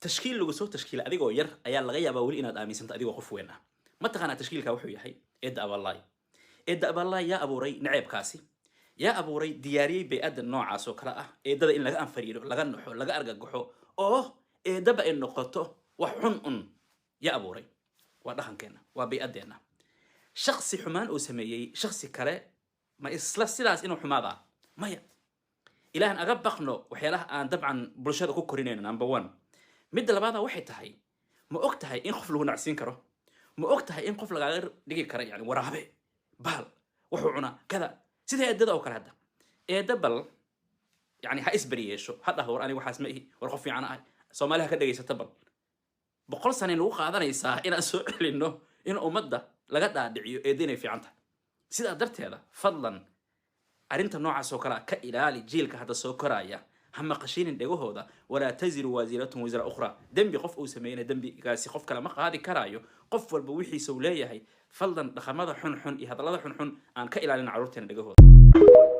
Tashkiil lagu soo tashkiila adigoo yar ayaa laga yaabaa weli inaad aaminsanta adigoo qof weyn ah. Ma taqaanaa tashkiilka wuxuu yahay? Eedda aballaay, eedda aballaay. Yaa abuuray naceebkaasi? Yaa abuuray, diyaariyey bay-adda noocaas oo kale ah, eedada in laga anfariiro, laga naxo, laga argagaxo, oo eedaba ay noqoto wax xun un? Yaa abuuray? Waa dhaqankeenna, waa bay-addeenna. Shaksi xumaan uu sameeyey, shaksi kale ma isla sidaas inuu xumaadaa? Maya. Ilaahan aga baqno waxyaalaha aan dabcan bulshada ku korinayno, number one. Midda labaada waxay tahay, ma og tahay in qof lagu nacsiin karo? Ma og tahay in qof lagaaga dhigi karo, yani, waraabe, baal, wuxuu cunaa kada, sida eedada oo kale? Hadda eedda bal yani ha isberi yeesho, ha dhahdo, "War, aniga waxaas ma ihi, war, qof fiican ahay." Soomaali ha ka dhegaysata. Bal 100 sanay nagu qaadanaysaa inaan soo celinno in ummadda laga dhaadhiciyo eedda inay fiican tahay. Sidaa darteeda, fadlan, arrinta noocaas oo kale ah ka ilaali jiilka hadda soo koraya. Ha maqashinin dhegahooda. ولا تزر وازرة وزر أخرى. Dembi qof uu sameeyna, dembigaasi qof kale ma qaadi karaayo. Qof walba wixiisa uu leeyahay. Fadlan, dhaqamada xunxun iyo hadallada xunxun aan ka ilaalin carruurteena dhegahooda.